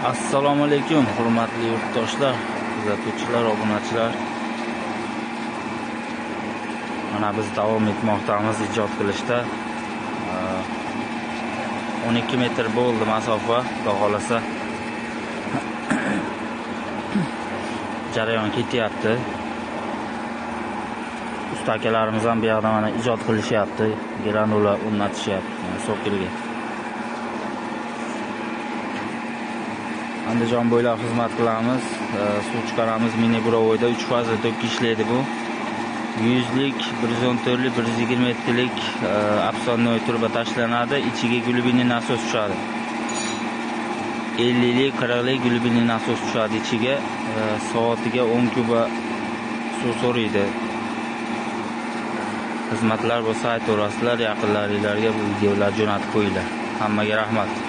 Assalomu alaykum hurmatli yurtdoshlar, kuzatuvchilar, obunachilar. Mana biz davom etmoqdamiz ijod qilishda. 12 metr bo'ldi masofa, xudo xolasa. Jarayon ketyapti. Usta akalarimiz ham bu yoqda mana ijod qilishyapti, granula o'rnatishyapti sokilga. Andijon bo'ylab xizmat qilamiz, suv chiqaramiz. Mini burovoyda 3 faza to'kki ishlaydi bu. 100lik, 114lik, 127lik afsonaviy turba tashlanadi, ichiga glubinli nasos tushadi. 50lik, 40lik glubinli nasos tushadi ichiga, soatiga 10 kuba suv so'raydi. Xizmatlar bo'lsa aytaverasizlar, yaqinlaringlarga bu videolar jo'natib qo'yinglar. Hammaga rahmat.